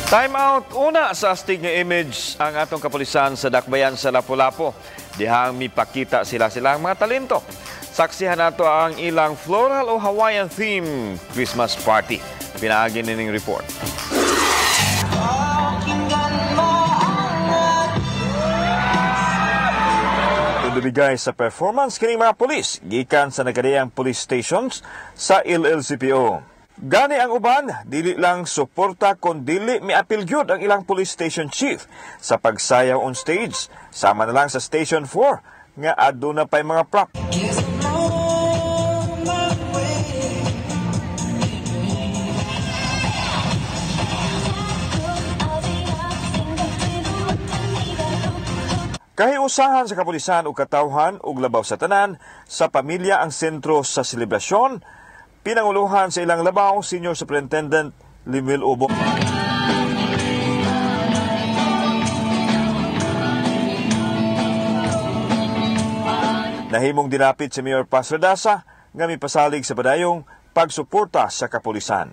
Time out una sa astig nga image ang atong kapulisan sa Dakbayan sa Lapu-Lapu. Dihang mipakita sila silang mga talento. Saksihan nato ang ilang floral o Hawaiian theme Christmas party. Pinaagi nining report. Tundubigay sa performance kining mga pulis gikan sa nagkadiyang police stations sa LLCPO. Gani ang uban, dili lang suporta kon dili miapil gyud ang ilang police station chief sa pagsayaw on stage. Sama na lang sa Station 4 nga aduna pay mga prop. Kahiusahan sa kapulisan ug katawhan ug labaw sa tanan sa pamilya ang sentro sa selebrasyon. Pinanguluhan sa ilang labaw, Senior Superintendent Limil Ubo. Nahimong dinapit si Mayor Paz Radaza nga mipasalig sa padayong pagsuporta sa kapulisan.